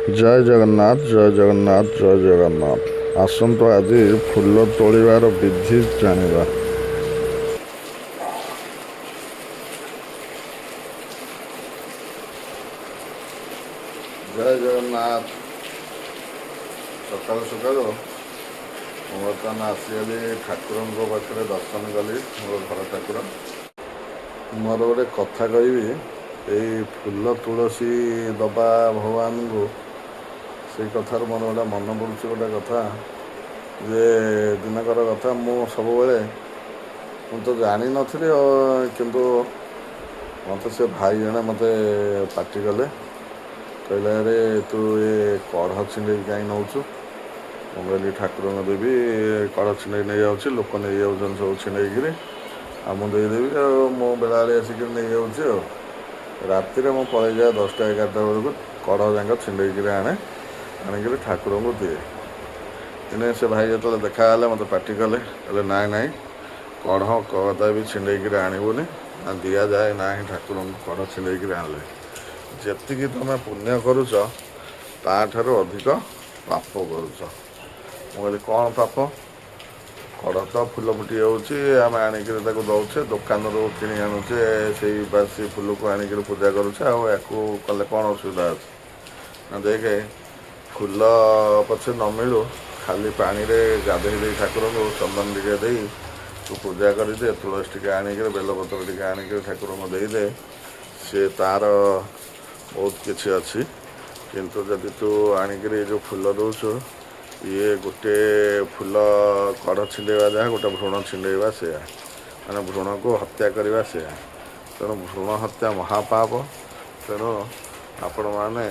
ଜୟ ଜଗନ୍ନାଥ, ଜୟ ଜଗନ୍ନାଥ, ଜୟ ଜଗନ୍ନାଥ। ଆସନ୍ତୁ, ଆଜି ଫୁଲ ତୋଳିବାର ବିଧି ଜାଣିବା। ଜୟ ଜଗନ୍ନାଥ। ସକାଳୁ ସକାଳୁ ମୁଁ ବର୍ତ୍ତମାନ ଆସିଗଲି, ଠାକୁରଙ୍କ ପାଖରେ ଦର୍ଶନ କଲି, ମୋର ଘର ଠାକୁର। ମୋର ଗୋଟେ କଥା କହିବି, ଏଇ ଫୁଲ ତୁଳସୀ ଦବା ଭଗବାନଙ୍କୁ, ସେଇ କଥାରୁ ମୋର ଗୋଟେ ମନେ ପଡ଼ୁଛି ଗୋଟେ କଥା ଯେ ଦିନକର କଥା, ମୁଁ ସବୁବେଳେ, ମୁଁ ତ ଜାଣିନଥିଲି, କିନ୍ତୁ ମୋତେ ସେ ଭାଇ ଜଣେ ମୋତେ ପାଟି କଲେ, କହିଲେ, "ଆରେ, ତୁ ଏ କଢ଼ ଛିଣ୍ଡେଇକି କାହିଁ ନେଉଛୁ?" ମୁଁ କହିଲି, "ଠାକୁରଙ୍କୁ ଦେବି, କଢ଼ ଛିଣ୍ଡେଇ ନେଇଯାଉଛି, ଲୋକ ନେଇଯାଉଛନ୍ତି ସବୁ ଛିଣ୍ଡେଇକିରି, ଆଉ ମୁଁ ଦେଇଦେବି, ଆଉ ମୁଁ ବେଳାବେଳି ଆସିକିରି ନେଇଯାଉଛି।" ଆଉ ରାତିରେ ମୁଁ ପଳେଇଯାଏ 10ଟା 11ଟା ବେଳକୁ, କଢ଼ ଯାକ ଛିଣ୍ଡେଇକିରି ଆଣେ, ଆଣିକିରି ଠାକୁରଙ୍କୁ ଦିଏ। ଦିନେ ସେ ଭାଇ ଯେତେବେଳେ ଦେଖା ହେଲେ, ମୋତେ ପାଟି କଲେ, କହିଲେ, "ନାଇଁ ନାଇଁ, କଢ଼ କଦା ବି ଛିଣ୍ଡେଇକିରି ଆଣିବୁନି ନା, ଦିଆଯାଏ ନାହିଁ ଠାକୁରଙ୍କୁ କଢ଼ ଛିଣ୍ଡେଇକିରି ଆଣିଲେ। ଯେତିକି ତୁମେ ପୁଣ୍ୟ କରୁଛ, ତାଠାରୁ ଅଧିକ ପାପ କରୁଛ।" ମୁଁ କହିଲି, "କ'ଣ ପାପ? କଢ଼ ତ ଫୁଲ ଫୁଟି ଯାଉଛି, ଆମେ ଆଣିକିରି ତାକୁ ଦେଉଛେ, ଦୋକାନରୁ କିଣି ଆଣୁଛେ, ସେଇ ବାସି ଫୁଲକୁ ଆଣିକିରି ପୂଜା କରୁଛେ, ଆଉ ୟାକୁ କଲେ କ'ଣ ଅସୁବିଧା ଅଛି?" ନା, ଦେଖେ, ଫୁଲ ପଛେ ନ ମିଳୁ, ଖାଲି ପାଣିରେ ଗାଧେଇ ଦେଇ ଠାକୁରଙ୍କୁ ଚନ୍ଦନ ଟିକେ ଦେଇ ତୁ ପୂଜା କରିଦେ, ତୁଳସୀ ଟିକେ ଆଣିକିରି, ବେଲପତ୍ର ଟିକେ ଆଣିକିରି ଠାକୁରଙ୍କୁ ଦେଇଦେ, ସେ ତାର ବହୁତ କିଛି ଅଛି। କିନ୍ତୁ ଯଦି ତୁ ଆଣିକିରି ଏ ଯେଉଁ ଫୁଲ ଦେଉଛୁ, ଇଏ ଗୋଟେ ଫୁଲ କଢ଼ ଛିଣ୍ଡେଇବା ଯାହା, ଗୋଟେ ଭ୍ରୂଣ ଛିଣ୍ଡେଇବା ସେୟା, ମାନେ ଭ୍ରୂଣକୁ ହତ୍ୟା କରିବା ସେୟା। ତେଣୁ ଭ୍ରୂଣ ହତ୍ୟା ମହାପାପ।" ତେଣୁ ଆପଣମାନେ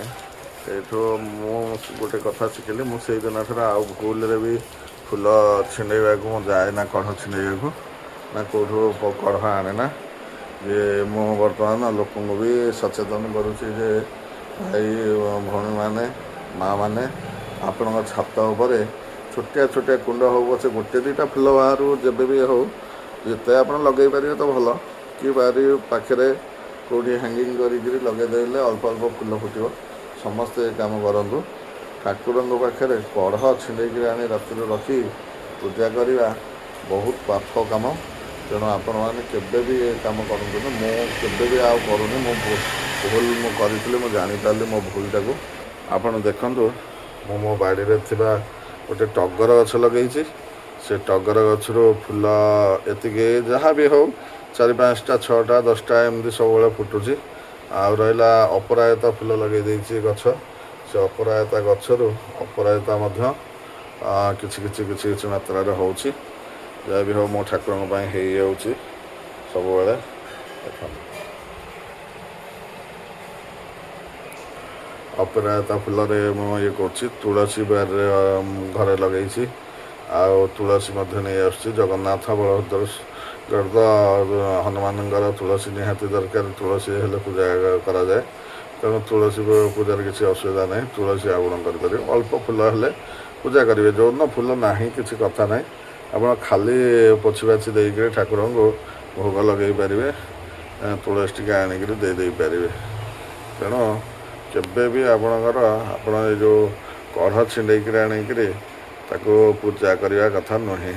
ଏଇଠୁ ମୁଁ ଗୋଟେ କଥା ଶିଖିଲି। ମୁଁ ସେଇ ଦିନଠାରୁ ଆଉ ଭୁଲରେ ବି ଫୁଲ ଛିଣ୍ଡେଇବାକୁ ମୁଁ ଯାଏ ନା, କଢ଼ ଛିଣ୍ଡେଇବାକୁ ନା କେଉଁଠୁ କଢ଼ ଆଣେ ନା। ଯେ ମୁଁ ବର୍ତ୍ତମାନ ଲୋକଙ୍କୁ ବି ସଚେତନ କରୁଛି ଯେ ଭାଇ ଭଉଣୀମାନେ, ମାଆମାନେ, ଆପଣଙ୍କ ଛାତ ଉପରେ ଛୋଟିଆ ଛୋଟିଆ କୁଣ୍ଡ ହଉ ପଛେ, ଗୋଟେ ଦୁଇଟା ଫୁଲ ବାହାରୁ ଯେବେ ବି ହଉ, ଯେତେ ଆପଣ ଲଗେଇ ପାରିବେ ତ ଭଲ, କି ବାରି ପାଖରେ କେଉଁଠି ହ୍ୟାଙ୍ଗିଂ କରିକିରି ଲଗେଇଦେଲେ ଅଳ୍ପ ଅଳ୍ପ ଫୁଲ ଫୁଟିବ। ସମସ୍ତେ ଏ କାମ କରନ୍ତୁ। ଠାକୁରଙ୍କ ପାଖରେ କଢ଼ ଛିଣ୍ଡେଇକିରି ଆଣି ରାତିରେ ରଖି ପୂଜା କରିବା ବହୁତ ପାପ କାମ। ତେଣୁ ଆପଣମାନେ କେବେ ବି ଏ କାମ କରନ୍ତୁନି। ମୁଁ କେବେ ବି ଆଉ କରୁନି। ମୁଁ ଭୁଲ ମୁଁ କରିଥିଲି, ମୁଁ ଜାଣିପାରିଲି ମୋ ଭୁଲଟାକୁ। ଆପଣ ଦେଖନ୍ତୁ, ମୁଁ ମୋ ବାଡ଼ିରେ ଥିବା ଗୋଟେ ଟଗର ଗଛ ଲଗେଇଛି। ସେ ଟଗର ଗଛରୁ ଫୁଲ ଏତିକି ଯାହା ବି ହଉ, ଚାରି ପାଞ୍ଚଟା, ଛଅଟା, 10ଟା ଏମିତି ସବୁବେଳେ ଫୁଟୁଛି। ଆଉ ରହିଲା ଅପରାଜିତା ଫୁଲ ଲଗେଇ ଦେଇଛି ଗଛ, ସେ ଅପରାଜିତା ଗଛରୁ ଅପରାଜିତା ମଧ୍ୟ କିଛି କିଛି କିଛି କିଛି ମାତ୍ରାରେ ହେଉଛି। ଯାହା ବି ହଉ, ମୋ ଠାକୁରଙ୍କ ପାଇଁ ହେଇଯାଉଛି ସବୁବେଳେ। ଦେଖନ୍ତୁ, ଅପରାଜିତା ଫୁଲରେ ମୁଁ ଇଏ କରୁଛି। ତୁଳସୀ ବାରିରେ ଘରେ ଲଗେଇଛି, ଆଉ ତୁଳସୀ ମଧ୍ୟ ନେଇ ଆସୁଛି। ଜଗନ୍ନାଥ, ବଳଭଦ୍ର, ତ ହନୁମାନଙ୍କର ତୁଳସୀ ନିହାତି ଦରକାର। ତୁଳସୀ ହେଲେ ପୂଜା କରାଯାଏ। ତେଣୁ ତୁଳସୀ ପୂଜାରେ କିଛି ଅସୁବିଧା ନାହିଁ। ତୁଳସୀ ଆପଣ କରିପାରିବେ, ଅଳ୍ପ ଫୁଲ ହେଲେ ପୂଜା କରିବେ। ଯେଉଁଦିନ ଫୁଲ ନାହିଁ, କିଛି କଥା ନାହିଁ, ଆପଣ ଖାଲି ପୋଛି ପାଛି ଦେଇକିରି ଠାକୁରଙ୍କୁ ଭୋଗ ଲଗେଇ ପାରିବେ, ତୁଳସୀ ଟିକେ ଆଣିକିରି ଦେଇ ଦେଇପାରିବେ। ତେଣୁ କେବେ ବି ଆପଣଙ୍କର ଆପଣ ଏ ଯେଉଁ କଢ଼ ଛିଣ୍ଡେଇକିରି ଆଣିକିରି ତାକୁ ପୂଜା କରିବା କଥା ନୁହେଁ।